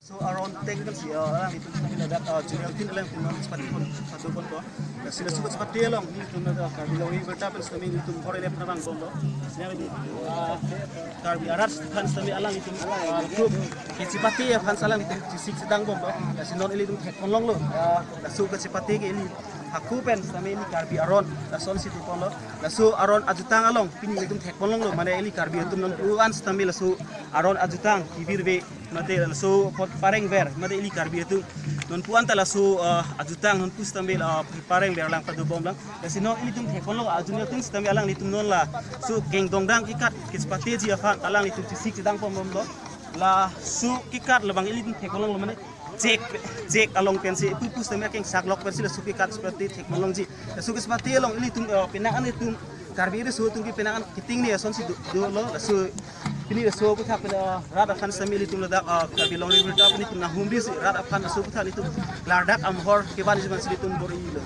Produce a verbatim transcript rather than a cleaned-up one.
So aron thek kan si, uh, alanglitum sitame ladak, uh, junior team alanglitum non chepate pon, pado ponpo. Lasi laso chepate along nelitum ladak Karbi Longri Birta pen sitame nelitum bor-i le pernah bang bomlo. Sitame, uh, Karbi arat aphan sitame alanglitum, uh, group kechepate aphan si alanglitum chesik chedang bomlo. Lasi non ilitum thek ponlonglo. Uh, laso kechepate ke ili hako pen sitame ili Karbi aron lason si tu ponlo. Laso aron ajutang along pini ilitum thek ponlonglo. Mane ili Karbi atum nonpu-an sitame laso aron ajutang kebirve mate laso apot parengver, mate ili Karbi atum nonpu-an ta laso, ah, ajutang nonpu sitame, ah, parengver lang pado bomlang. Lasi non ilitum thek ponlo, ah, junior atum sitame alanglitum non laso kengdongdang kekat kechepate ji aphan alanglitum chesik chedang pon bomlo. Laso kekat labang ilitum thek ponlonglo mane chek, chek along pensi pupu sitame kengsak lok pensi laso kekat chepate thek ponlongji. Laso kechepate along ilitum, eh, penang an itum Karbi riso atum ke penang an kiting ni ason si do, dolo. Laso pini laso aputhak pen, eh, rat aphan sitame ilitum ladak, eh, Karbi Longri Birta pen itum nahum bisi rat aphan laso aputhak itum klardak amhor kevan jiman si itum bor-ilo.